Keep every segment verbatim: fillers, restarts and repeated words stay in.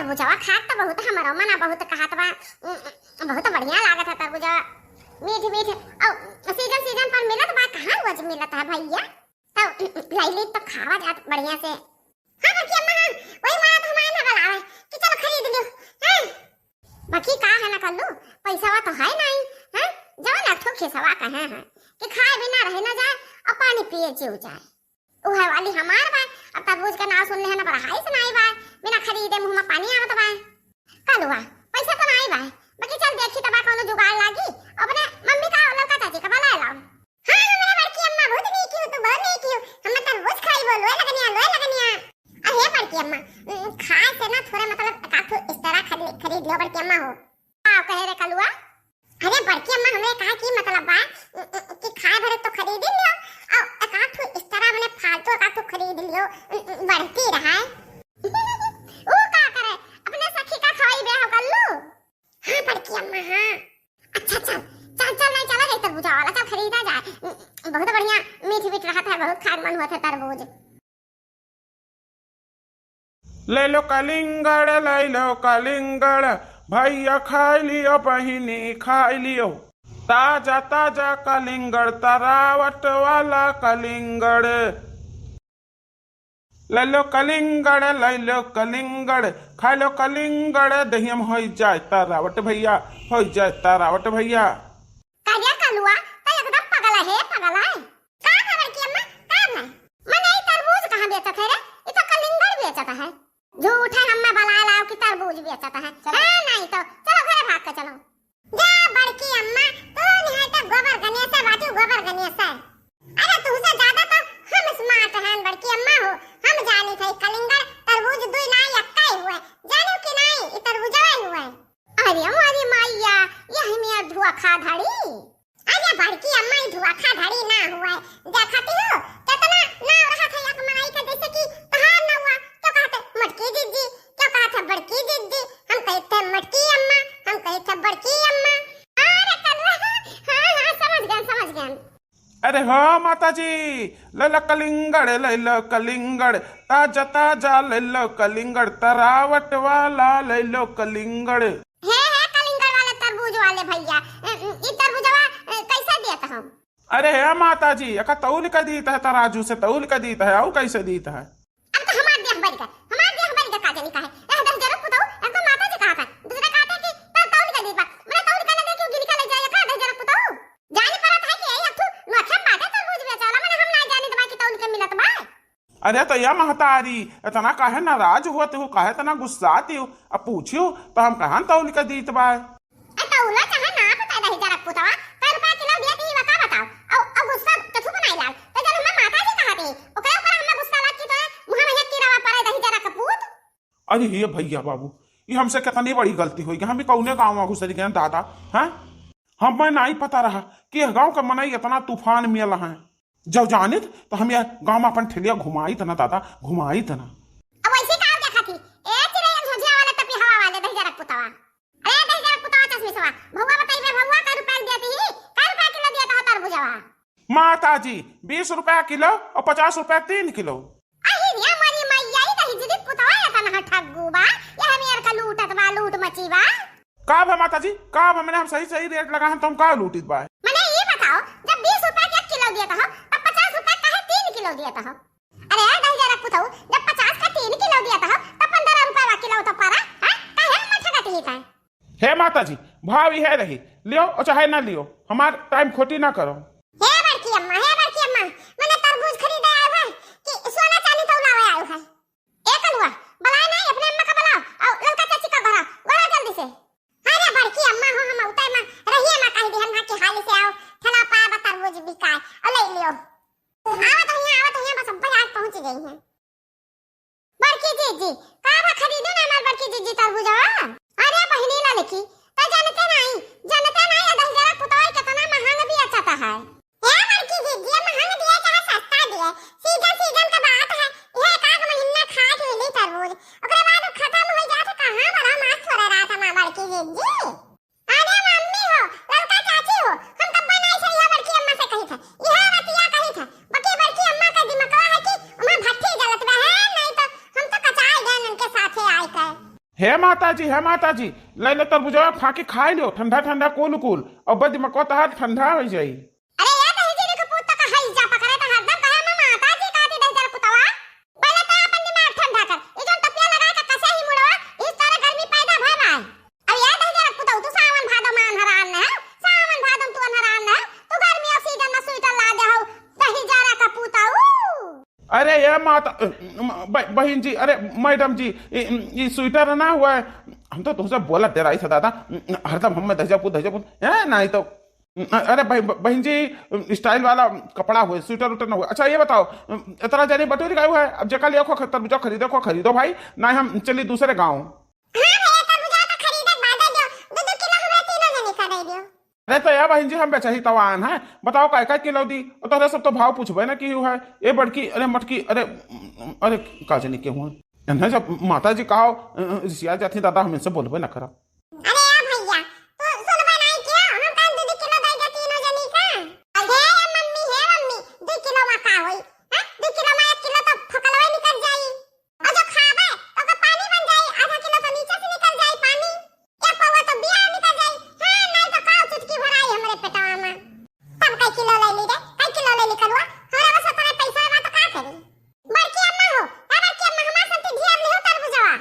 तरबुजवा खात तो बहुत हमरो मना बहुत कहत बा। उम, उम, बहुत बढ़िया लागत है तरबुजवा, मीठ मीठ। और सीजन सीजन पर मिलत बा, कहाँ रोज मिलत है भैया? तो उम, उम, लई ली तो खावा जात बढ़िया से। हाँ बड़की अम्मा, हाँ, वही मारा तो हमारे ना बुलावे कि चलो खरीद लियो। हाँ, बाकी का है ना कल्लू, पैसा तो है नहीं, हैं? जवन अठो खिसवा कहे हैं कि खाए बिना रह ना जाए और पानी पिए जीव जाए। उहे वाली हमार बा। अब तरबूज के नाव सुन ले है ना, पर हाइस नाई बा, बिना खरीदे मुंह में पानी आवत बा। कलुआ, पैसा तो नाई बा, बाकी चल देखी तबा कौनो जुगाड़ लागी, अपने मम्मी का ललका चाची का बुला लाओ। हाँ, हमरे बड़की अम्मा बहुत नीक हो, तू बहुत नीक हो, हमें तरबूज खाई बोल, लोए लगनिया, लोए लगनिया। अरे बड़की अम्मा, उम, खाए से ना थोड़ा मतलब एक आध ठो इस तरह खरीद, खरीद लो बड़की अम्मा हो। का कहे रे कलुआ? अरे बड़की अम्मा, हमरे कहा की मतलब बा, उम, उम, कि खाए भरे तो खरीद ही लियो, और एक आध ठो इस तरह हमने फालतू एक आध ठो खरीद लियो, उम, उम, बढ़ती रहा है। ऊ का करे, अपने सखी का खवाई बे हो कल्लू। हाँ बड़की अम्मा, हाँ। अच्छा चल, चल चल, नहीं चला जाए तरबूजा वाला, चल खरीदा जाए। उम, उम, बहुत बढ़िया, मीठ मीठ रहत है, बहुत खाए मन होत है तरबूज। ले लो कलिंगड़, ले लो कलिंगड़, भैया खाई लियो, बहिनी खाई लियो। ताजा ताजा कलिंगड़, तरावट वाला कलिंगड़। ले लो कलिंगड़, ले लो कलिंगड़, खा लो कलिंगड़, दहिया में होई जाए तरावट भैया, होई जाए तरावट भैया। का रे कलुआ, त एकदम पगल है, पगल है। का भा बड़की अम्मा, का भा? मने ई तरबूज कहाँ बेचत है रे? ई तो कलिंगड़ बेचत है। झूठे हम्मे बलाए लाओ कि तरबूज बेचत है। चलो। हाँ, नहीं तो चलो घरे भाग के चलो। जा बड़की अम्मा, तू निहाय तो गोबर गणेश है, बाटू गोबर गणेश है। अरे तुमसे ज्यादा तो हम smart हैं बड़की अम्मा हो। हम जानी थे कलिंगड़ तरबूज दुई ना यक्का ही हुए। जानो कि नहीं, ई तरबूजवा ही हुए। अरे मोरी मैया, यही में धोखाधड़ी। अरे बड़की अम्मा, ई धोखाधड़ी ना हुआ है। देखती हो, कितना नाव रहा था एक मनई का, जैसे कि तहार नौवा, क्यों कहते मटकी जिज्जी, क्यों कहते बड़की जिज्जी, हम कहते मटकी अम्मा, हम कहते बड़की अम्मा। अरे कलुआ, हाँ, हाँ, समझ गए, समझ गए। अरे हो माता जी, ले लो कलिंगड़, ले लो कलिंगड़, ताजा ताजा ले लो कलिंगड़, तरावट वाला ले लो कलिंगड़। हे, हे, कलिंगड़ वाले, तरबूज वाले भैया, अ, अ, ई तरबूजवा, अ, कैसे देत हो? अरे हे माता जी, एका तौल के दीत है, तराजू से तौल के दीत है, और कैसे दीत है? अब तो हमार देह बरि गए, हमार देह बरि गए, का जानी काहे। ए, दहिजरक पुतऊ, अब तो माता जी कहत है, दूसरे कहत है कि तौ-, तौल के दीत बा। मने तौल के ना दे, क्यों गिन के ले जाए, का दहिजरक पुतऊ? जानी पड़त है कि यही अब तू नोखे में बाटे तरबूज बेचे वाला, मने हम ना जानी तो बा कि तौल के मिलत बा। अरे तो या महतारी, इतना काहे नाराज होत हो, काहे इतना गुस्साती हो? अब पूछियो तो हम कहाँ तौल के दीत बाय। ए, तौला चाहे ना पता दहिजरक पुतवा, कै रुपया किलो दिया ती बता बताओ। औ, औ गुस्सा कथू बनाई लाल, तो जब हमें माता जी कहा थे, ओकरे ऊपर हमें गुस्सा लाग की तो मुँह में एक कीड़ा पड़े दहिजरक पूत। अरे हे भैया बाबू, ये हमसे कितनी बड़ी गलती होई, हम भी कौने गाँव में घुसर गए दादा, हैं? हमें नहीं पता रहा कि यह गाँव का मनई इतना तूफान में है। जब जानित तो हम यह गाँव में अपन ठेलिया घुमाइत ना दादा, घुमाइत ना। अब वैसे का देखा थी? ए चिड़ैया झुझिया वाले तपी हवा वाले दहिजरक पुतवा। अरे दहिजरक पुतवा चश्मिसवा, भौवा बताइबे भौवा कै रुपया दिया थी? कै रुपया किलो दिया था तरबूजवा? माता जी, बीस रुपया किलो और पचास रुपया तीन किलो। अही रे मोरी मैया, ई दहिजरक पुतवा एतना ठग्गू बा, ये हमें का लूटत बा, लूट मची बा। का भा माता जी, का भा, मने हम सही सही रेट लगा हैं, तुम का लूटित बा? मने ये बताओ, जब बीस रुपया के एक किलो दिया था, तब पचास रुपया काहे तीन किलो दिया था? अरे दहिजरक पुतऊ, जब पचास का तीन किलो दिया था, तब पन्द्रह रुपया किलो तो पड़ा, हैं? काहे हम ठगत ही का? हे माता जी, भाव यह रही, लियो और चाहे ना लियो, हमार टाइम खोटी ना करो। हे बड़की अम्मा, हे बड़की अम्मा, मने तरबूज खरीदे आयो है कि सोना चांदी तौलावे आयो है? ए कलुआ, बलाए नहीं, अपने अम्मा का बलाओ, और ललका चाची का घरा, घरा जल्दी से। अरे बड़की अम्मा हो, हम उतर में रहिए ना कह दिहन ना कि हाली से आओ, थला पाए बा तरबूज बिकाए, और ले लियो। आवत हियाँ, आवत हियाँ, बस अब बाजार पहुँच गई हैं। बड़की जीजी, का भा खरीदे ना हमार बड़की जीजी तरबूजवा? अरे बहिनी ललकी, त जानते नहीं, जानते नहीं, ये दहिजरक पुतवा कितना महंग बेचत है। ए बड़की जीजी, ये महंग दिए चाहे सस्ता दिए, सीजन सीजन का बात है, यह एक आध महीना खाए के मिली तरबूज, ओकरे बाद वो खत्म हो जात है, कहाँ बड़ा मास थोड़े रहत है हमार बड़की जीजी। अरे मम्मी हो, ललका चाची हो, हम तब बनाई से यह बड़की अम्मा से कही था, यह बतिया कही था, बाकी बड़की अम्मा का दिमकवा है कि उमा भट्ठी जलत बा है, नहीं तो हम तो कचाई गए उनके साथे आए के। हे माता जी, हे माता जी, ले लो तरबुजवा, फाँकी खाइ लो, ठंडा ठंडा कूल कूल, अउर बस दिमगवा तहार ठंडा होइ जाई। अरे ए दहिजरा के पूत, का हइजा पकड़े त हरदम कहे में माता जी कहती दहिजरा पुतवा। पहिले त आपन दिमाग ठंडा कर, ई जौन टोपिया लगाइ के कसे ही मुड़वा, इस तरह गर्मी पैदा भय बाय। अब ए दहिजरा पुतवा, तू सावन भादो मा अन्हरान न हो, सावन भादो मा तू अन्हरान न हो, तू गर्मी के सीजन मा स्वेटर लादे हो, दहिजरा का पुतवा। अरे ए माता, अ, म-, ब-, बहिन जी, अरे मैडम जी, ई, ई स्वेटर ना हुआ है, हम तो तुमसे बोला डेराई था दादा, हरदम हमें दहिजरा पूत, दहिजरा पूत, हैं, नहीं तो, अरे बहि-, बहिन जी, style वाला कपड़ा हुए, स्वेटर उटर ना हुए। अच्छा ये बताओ, इतना जनी बटोरी का हुआ है, अब जेका लिए खो-, तरबूजा खरीदे खो खरीदो भाई, ना हम चली दूसरे गाँव। हाँ भैया, तरबूजा तो खरीदे के बादे दियो, दो दो किलो हमरा तीनों जनी का दे दियो। अरे तो ए बहिन जी, हम बेचही तवान है, बताओ काय काय किलो दी? और तोहरे सब तो भाव पूछबे ना की है। ए बड़की, अरे मटकी, अरे, अरे का जानी के हुआ। इन्हें जब माता जी कहो, अ, अ, रिसिया जाती दादा, हम इनसे बोलबे ना करब। अरे ए भैया, तू सुनबे नहीं किया, हम कहा दो दो किलो दे दे तीनों जनी का। हे मम्मी, हे मम्मी, दो किलो मा का होई? हाँ? दो किलो मा एक किलो तो फकलवे निकल जाई। और जो खाबे, ओकर पानी बन जाई, आधा किलो तो नीचे से निकल जाई पानी। एक पौवा तो बिया निकल जाई। हाँ, नहीं तो का चुटकी भराई हमरे पेटवा मा। तब कई किलो ले ली रे, कई किलो ले ली कलुआ। हमरा बस उतना पैसा बा तो का करी? बड़की अम्मा हो, ए बड़की अम्मा, हमार संती ढेर लिहो तरबूजवा।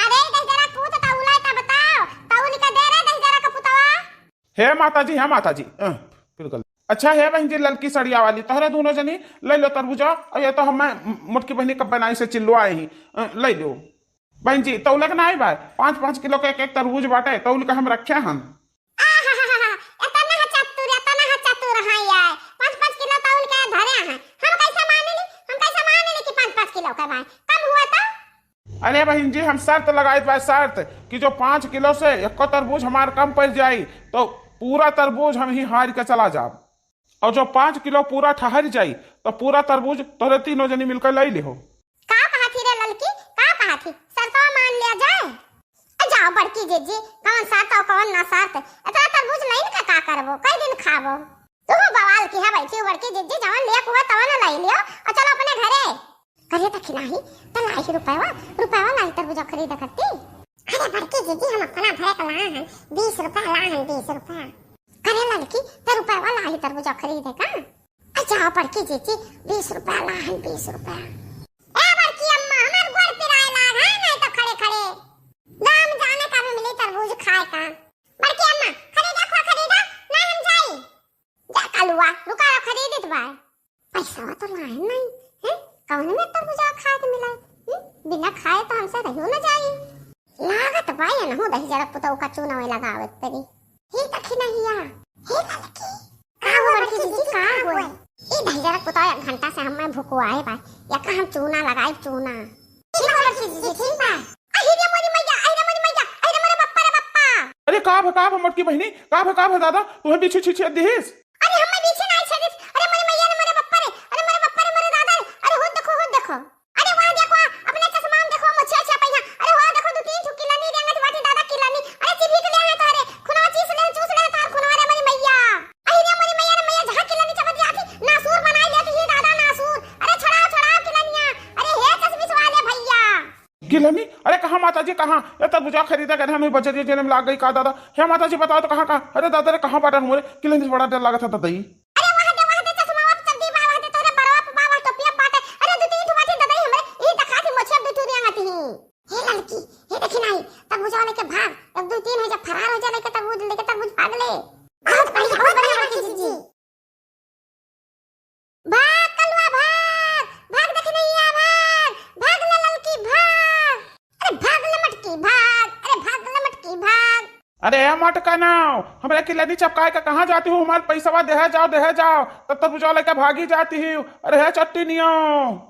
अरे दहिजरा पूत, तौला त बताओ, तौल के दे रे दहिजरा का पुतवा। हे माता जी, हे माता जी, अ, फिर गलती। अच्छा हे बहिन जी, ललकी सड़िया वाली, तोहरे दोनों जनी ले लो तरबूजा, और ये तो हमें मोटकी बहिनी कब बनाई से चिल्लो आए ही, अ, ले लो। बहिन जी, तौले के नाई बा, पाँच पाँच किलो के एक एक तरबूज बाटे, तौल के हम रखे हन। आहाहाहा, एतना ह चतुर, एतना ह चतुर है ये, पाँच पाँच किलो तौल के धरे हैं। हम कैसे मान ली, हम कैसे मान ली कि पाँच पाँच किलो के बा, कम हुआ तो? अरे बहिन जी, हम शर्त लगाइत बा, शर्त कि जो पाँच किलो से एको तरबूज हमार कम पड़ जाई, तो पूरा तरबूज हम ही हार के चला जाब, और जो पाँच किलो पूरा ठहर जाई, तो पूरा तरबूज तोहरे तीनों जनी मिलकर ले लिहो। का कहत ही रे ललकी, का कहत ही? शर्तवा मान लिया जाए। ए जाओ बड़की जीजी, कौन शर्त और कौन ना शर्त, इतना तरबूज नहीं का, का करबो, कई दिन खाबो? तू बवाल की है बैठी हो बड़की जीजी, जवन लेक हुआ तवन लाई लियो और चलो अपने घरे। करे त खिलाही, त लाई रुपयवा, रुपयवा लाई तरबूजा खरीद करती। अरे बड़की जीजी, हम अपना भरे के ला हन, बीस रुपया ला हन, बीस रुपया। करे ललकी, त रुपयवा लाई तरबूजा खरीदे का? अच्छा बड़की जीजी, बीस रुपया ला हन, बीस रुपया। ए बड़की अम्मा, हमार गोड़ पिराए लाग है, नहीं तो खड़े खड़े। गाँव में जाने का भी मिली तरबूज खाए का। बड़की अम्मा, खरीदा खो खरीदा, ना हम जाई। जा कलुआ, रुका खरीदित बाय। पैसा तो लाए नहीं, हैं? कौन में तरबूजा खाए के मिला? हम्म? बिना खाए तो हमसे रहियो ना जाई। लागत बाय नहु दहिजरा पुतौ का चूना में लगावे परी। हे दखिनहिया, हे ललकी। का हुआ बड़की जीजी, का हुआ? ई दहिजरा पुतौ एक घंटा से हमें भुकुआए बा। या का हम चूना लगाई, चूना। ठीक बा बड़की जीजी, ठीक बा। अहि रे मोरी मैया, अहि रे मोरी मैया, अहि रे मोरे बप्पा रे बप्पा। अरे का भा, का भा मोटकी बहिनी, का भा, का भा दादा, तुम्हें पीछे छीछे दिहिस? अरे हमें पीछे नहीं छेदिस। अरे मोरे मैया रे, मोरे बप्पा रे, अरे मोरे बप्पा रे, मोरे दादा रे, अरे हो देखो, हो देखो। अरे वाह देखो, अपने चश्मा में देखो, मोछिया छिया पहिया। अरे वाह देखो, दो तीन ठो किलनी रेंगत बाटी दादा किलनी। अरे चिभी के ले है तोरे, खुनवा चीस ले, चूस ले तार खुनवा रे मोरी मैया। अहि रे मोरी मैया रे मैया, जहाँ किलनी चबत जाती, नासूर बनाई लेती ही दादा नासूर। अरे छुड़ाओ, छुड़ाओ किलनिया। अरे हे चश्मिश वाले भैया। किलनी? अरे कहाँ माता जी, कहाँ? ए तरबुजा खरीदे गए हम, बजरिया जेने में लाग गई का दादा? हे माता जी बताओ तो कहाँ, कहाँ? अरे दादा रे कहाँ बाटे हमरे? किलनी से बड़ा डर लागत है दादा ई। अरे वहाँ दे, वहाँ दे, चश्मा वहाँ चड्डी बा, वहाँ दे तोरे बरवा पे बा, वहाँ टोपिया बाटे। अरे दो तीन ठो बाटे दादा ई हमरे, ई दिखा थी मोछिया दो ठो रिया आती ही। हे ललकी, हे देखी नहीं, तरबुजा लेके भाग। अब दो तीन है जब फरार हो जा लेके तरबूज, लेके तरबूज भाग ले। बहुत बढ़िया, बहुत बढ़िया बड़की जीजी। भाग कलुआ भाग, भाग दखिनहिया भाग, भाग ले ललकी भाग। अरे भाग ले मटकी भाग, अरे भाग ले मटकी भाग। अरे ए मटका नाव, हमरे किलनी चपकाए का कहाँ जाती हो? हमार पैसवा देहे जाओ, देहे जाओ, तब तरबुजा लेके भागी जाती हो। अरे हे चट्टी नियो।